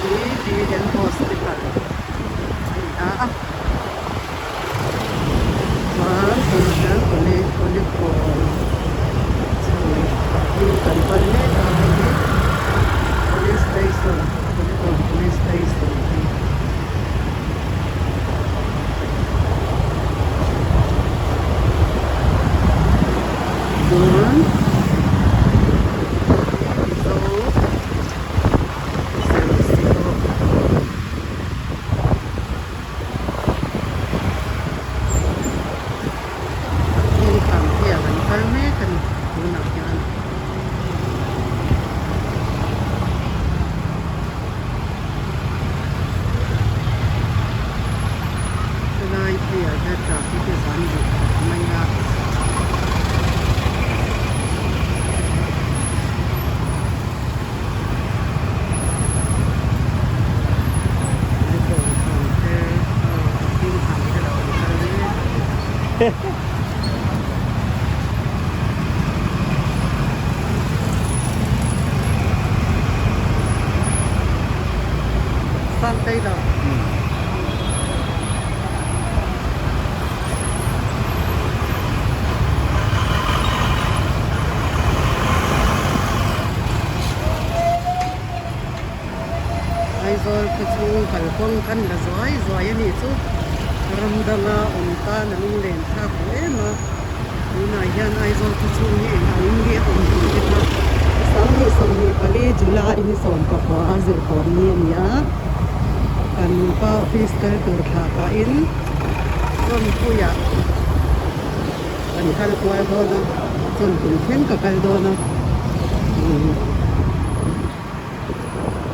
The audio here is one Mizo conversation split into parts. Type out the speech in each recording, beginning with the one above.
hi BN Hospital a ni a chuan tunah hian Kulikawn chho hi kan pan mek a hei hi Police Station Kulikawn Police Station a ni. Chuan Mizo Zirlai Heng kang hian an kal mek a ni tunah hian. Helai pheiah hian traffic a zan duh khawp mai a. Aizawl khaw chhung kalkawng kan la zuai zuai a nih chu ram danga awm tan a lunglen thlak duh em a tunah hian Aizawl khaw chhung hi eng ang nge awm tih te kha 2024 July ni 16 a zir tawp ni a ni a kan pa office kal tur thlah pahin Chawnpuiah kan kal kual dawn a Chawnpui thleng ka kal dawn a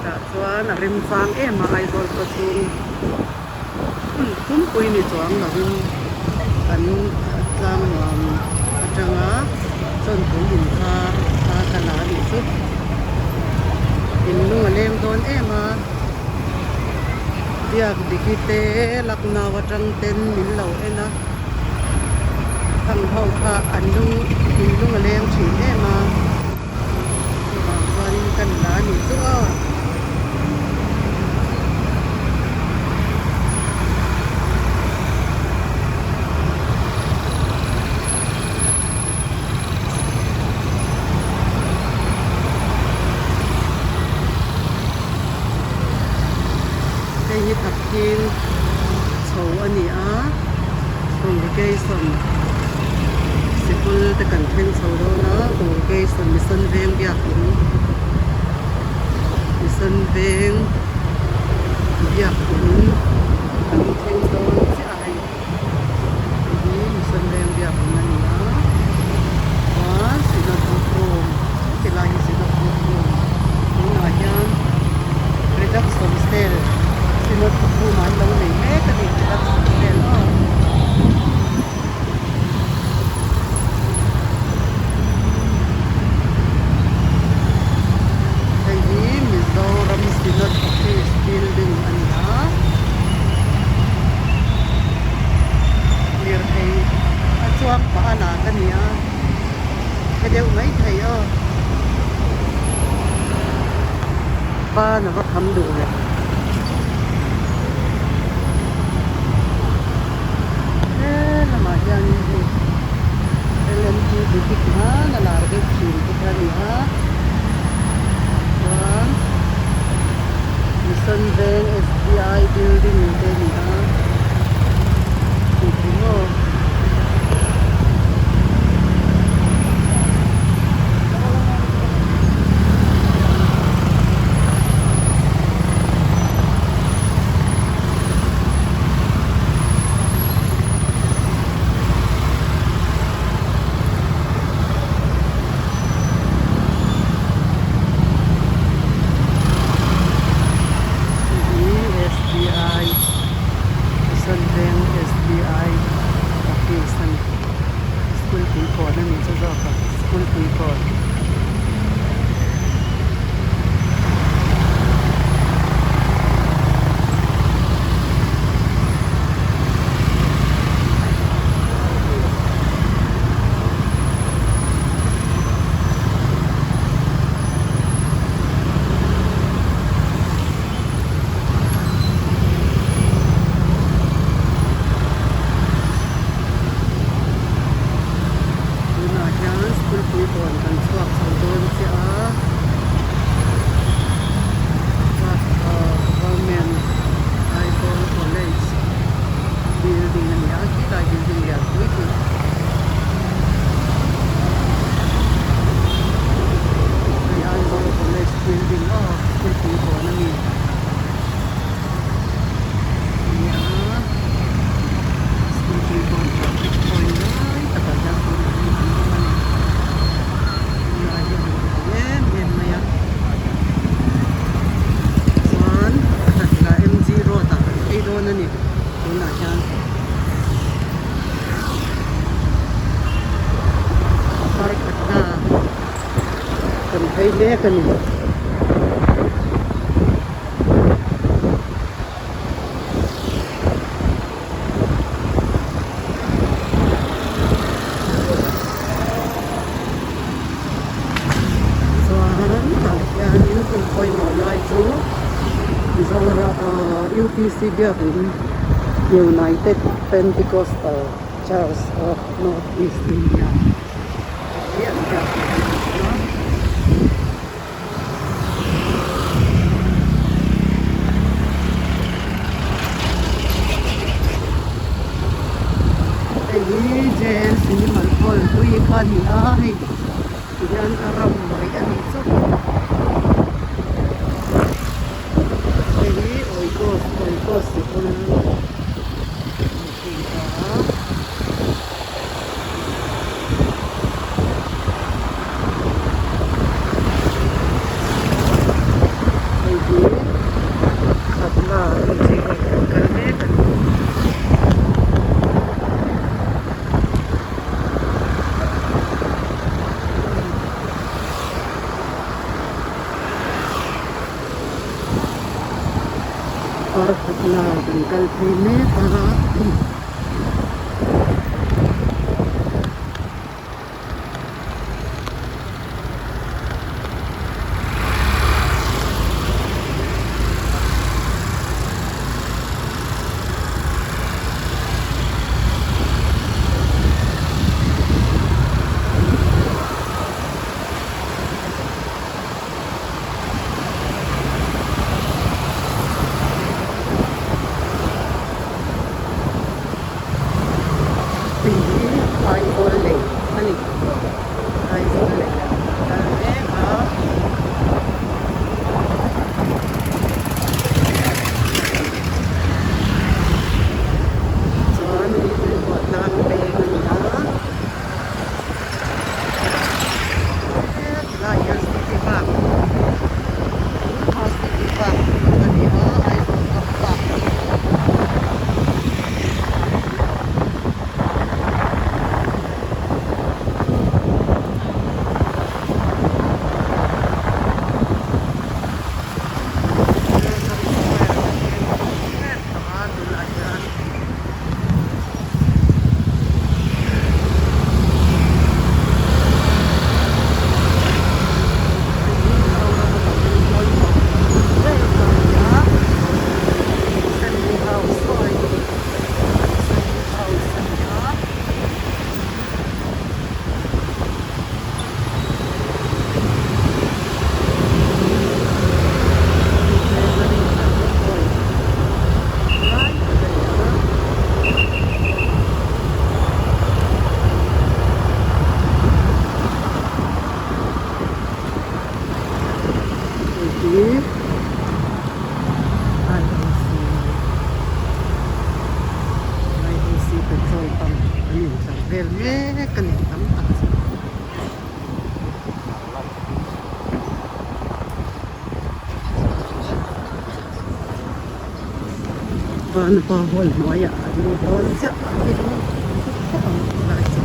tah chuan a remchang em a Aizawl khaw chhung pumpui ni chuang lovin kan tlang nuam atanga Chawnpui inkar kha ka la a nih chu in lung a leng dawn em a biak diki te Lucknow atang ten min lo en a khang ho kha an lung in lung a leng thin em a chuvang chuanin ka ni la a nih chu aw. Hei hi thakthing chho a ni a congregation sikul te kan thleng chho dawn a congregation mission veng biakin mission veng biakin kan thleng dawn chiah a hei hei hi mission veng biakin a ni a chuan synod bookroom tilai hi synod bookroom tunah hian reduction cell synod bookroom ah an lo nei mek a ni reduction cell aw. Hei hi Mizoram Synod Office building a ni a lirthei a chuang pah a lak a ni a hre deuh maithei aw ban a va kham duh ve. He lamah hianin hei LMT boutique hmana lar deuh thin te kha a ni a chuan Mission Veng SBI building te a ni a tih hi maw. Hei hi SBI. mek a ni. Chuan tah hianin hun pawimawh lai chu Mizoram ah UPC biakin United Pentecostal Church of North East India tih hi an biak a ni a. Hei hi JL Cinema Hall hlui kha a ni a hei tihian a ram mai a nih chu hei hi Oikos Oikos sikul a ni ta a. Hei hi Khatla inchei hawi kan kal mek a ni. Khatla kan kal phei mek a. Hei hi Aizawl lei a ni. Aizawl lei ah kan kal mek a. Chuan hei hi Buahtlang peng a ni a. Helai hian City Park City Park a ni a Aizawl Park a ni. Tunah hian. Lai tak a ni a. Hei hi IOC IOC petrol pump an intlar vel mek a ni tam tak chu. Vanapa hall hnuaiah a ding dawn chiah a ni khawp ang lai chu.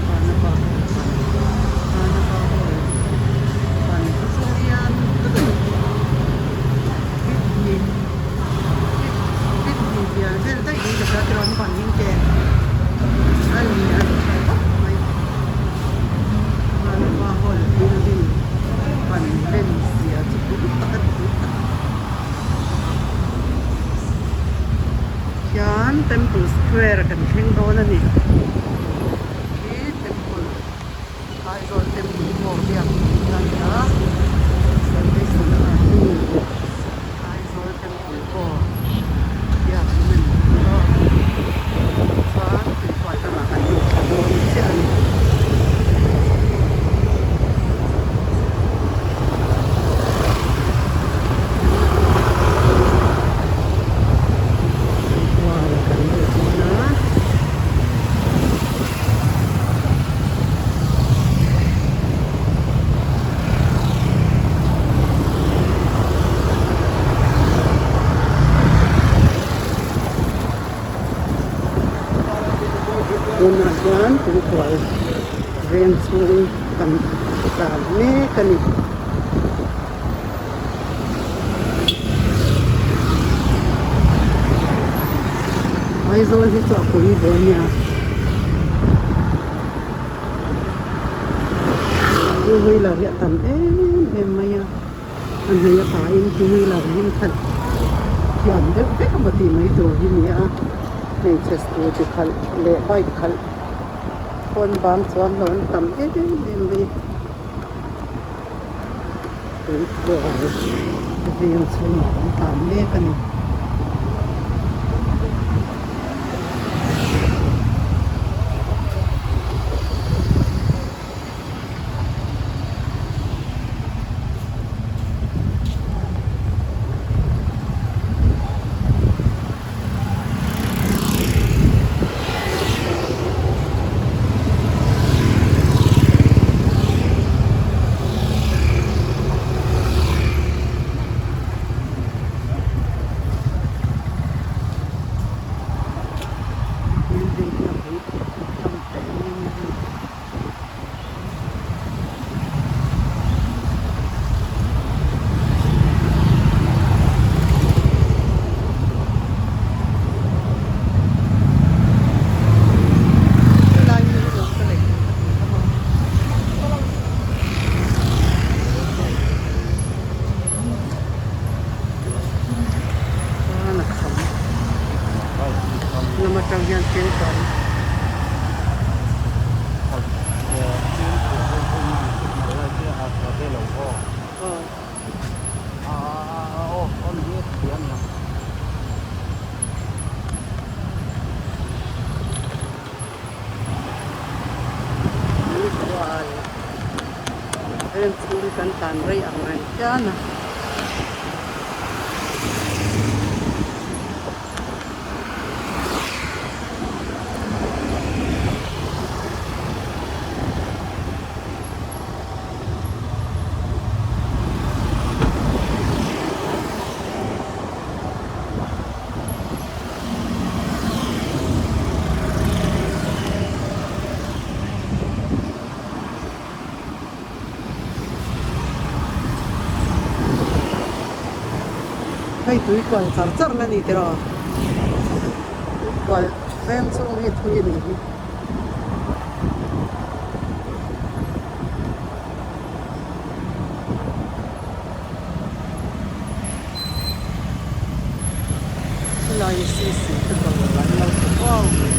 Vanapa hall Vanapa hall ban hi chu lian tak a ni feet hnih feet hnih bial vel daih in ka hria tiraw an ban hi ken a lian tha khawp mai. Vanapa hall building ban len zia chu pui tak a ni pui tak. Khian temple square kan thleng dawn a ni. Khi temple Aizawl temple pawh biak a ni a Salvation Army Aizawl temple pawh biak in a ni a chuan tuipuan lamah kan lut thla dawn chiah a ni. Tuipuan kan lut dawn a. chhung kan tlan mek a ni. Aizawl hi chu a pui ve a nia. Two wheeler hi a tam em em mai a, a hmei a pahin two wheeler hi an khalh thiam deuh vek emaw tih mai tur hi a ni a, hmeichhe scooty khalh leh bike khalh pawn bang chuan lo an tam em em mai a. Veng chhungah an tlan mek a ni. Building hi a pui hlawm teh em a ni. Helai hi ruah ka lei tur ka ti kha maw. Chuan a kham lam atang hian thil tam. Veng chhung hi kan tlan rei ang reng phian a. Hei tui kual char char na ni tiraw tui kual veng chhung hi thui a nih hi. Helai hi CC te dawr an lo ti kuau mai.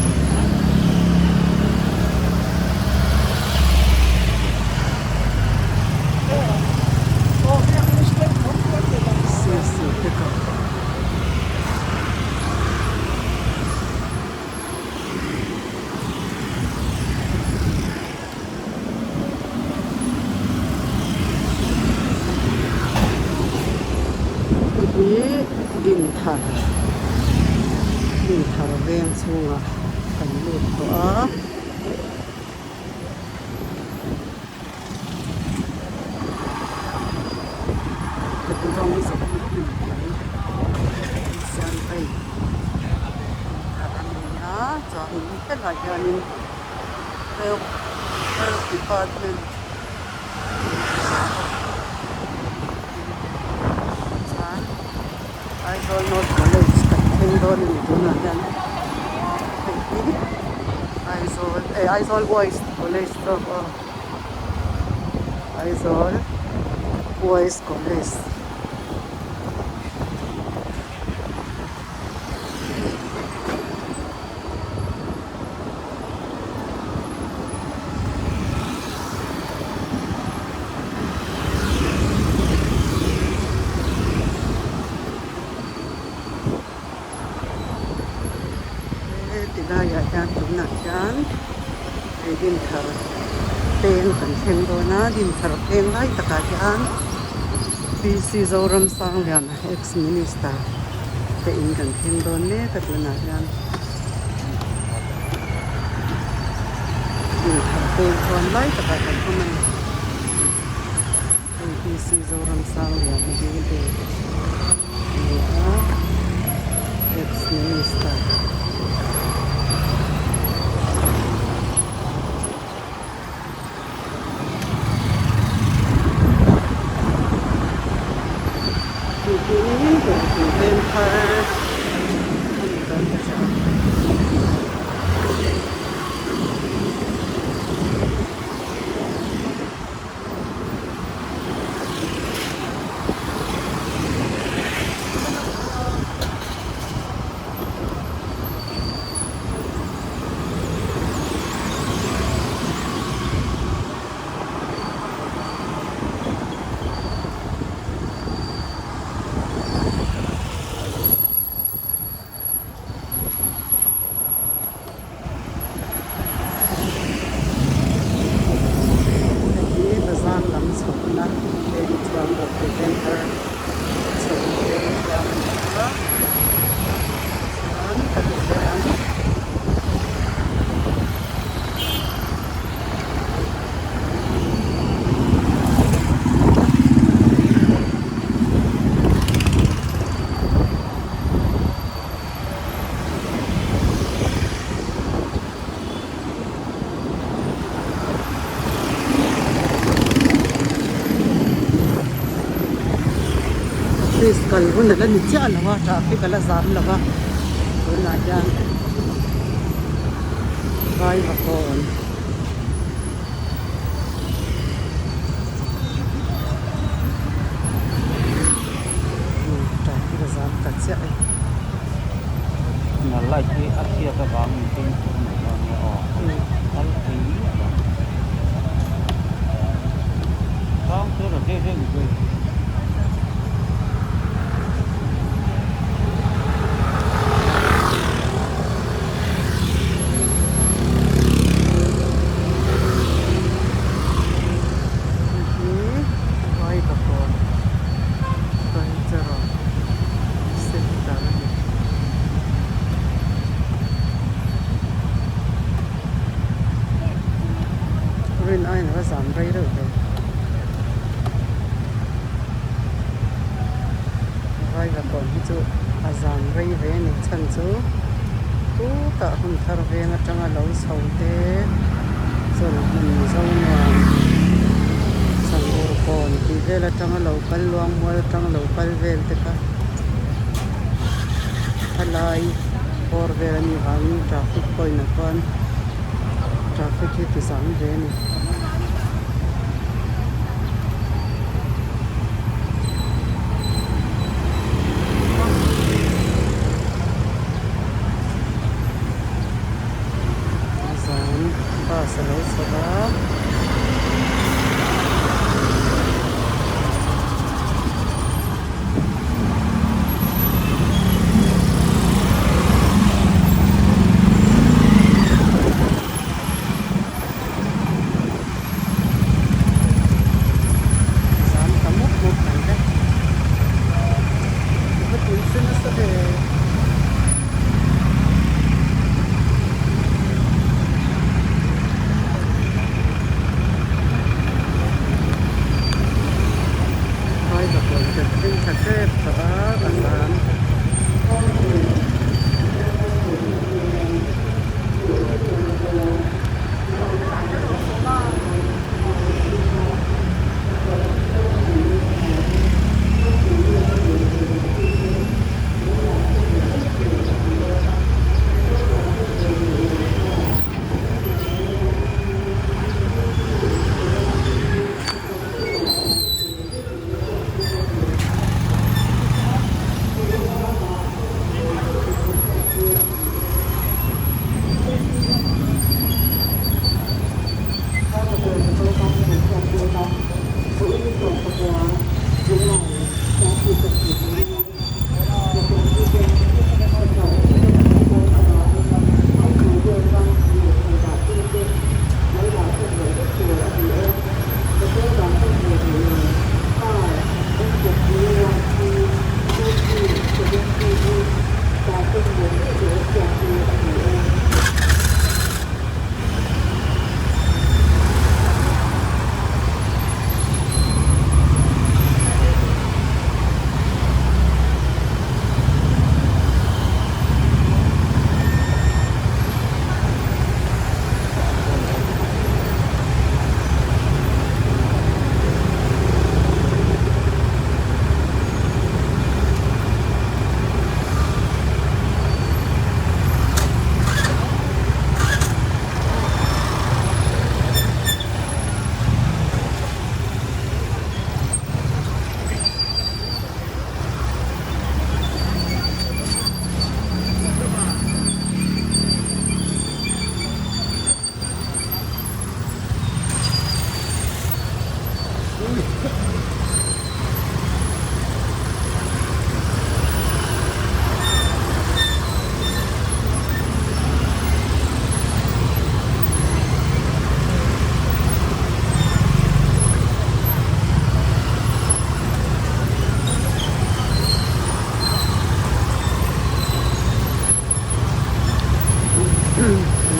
CC te dawr. Hi Dinthar Dinthar veng chhungah kan lut tawh a. Rawng zawng hmun hnuai siam hei Dinthar a ni a chuanin helaiah hianin. Health Health Department chuan Aizawl North College kan thleng dawn a ni tunah hian hei hi Aizawl eh Aizawl Boys College zawk aw Aizawl Boys College. He tilaiah hian tunah hian hei Dinthar peng kan thleng dawn a Dinthar peng lai takah hian P C Zoramsangliana ex minister te in kan thleng dawn mek a tunah hian. Inthar peng chuan lai takah kan awm a ni. Hei hi Zoramsangliana building a ni a, ex minister. Dawrpui veng thar a ni dawn ka hria a. Hei hi bazar lam chhohna veng chuang dawrpui veng thar chhohna veng chuang a ni a chuan ka ti leh ang. Office kal hun a la ni chiah lo a traffic a la zam lo a tunah hian vai va kawn. Traffic a zam ta chiah e. Na light hi a chhiat avangin fimkhur mai dawn nia aw kal thei miah lo. Tang chu rawn rei reng zui. Hei hi vai bakawr cultural center a ni. Rin aiin a va zam rei reuh ve. Vai bakawr hi chu a zam rei ve a ni chhan chu chutah hun thar veng atanga lo chho te chawlhhmun zonuam sangur kawn tih vel atanga lo kal luang mual atanga lo kal vel te kha a lai bawr vel a nih vangin traffic point ah chuan traffic hi ti zam ve a ni. Zan bus a lo chho a. Zan ta mup mup mai te. I va tui se nasa ve. Vai va kawn kan thleng thla tep tawh a a zan.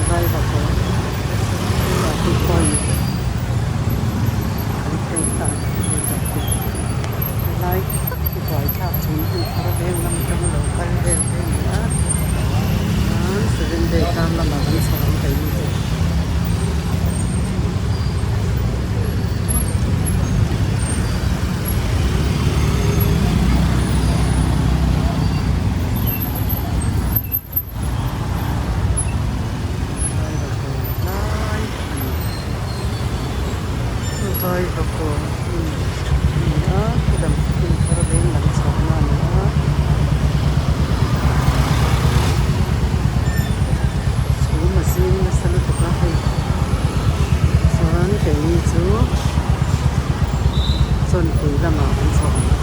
Vaivakawn traffic point kan thleng ta hei traffic helai tak hi buaithlak chung hmun thar veng lam atang a lo kal vel te a ni a chuan seven day tlang lamah kan chho ang keini chu. Vaivakawn a ni a khudam hmun thar veng lam chhohna a ni a chhum a zing nasa lutuk a hei chuan keini chu chawnpui lamah kan chho ang.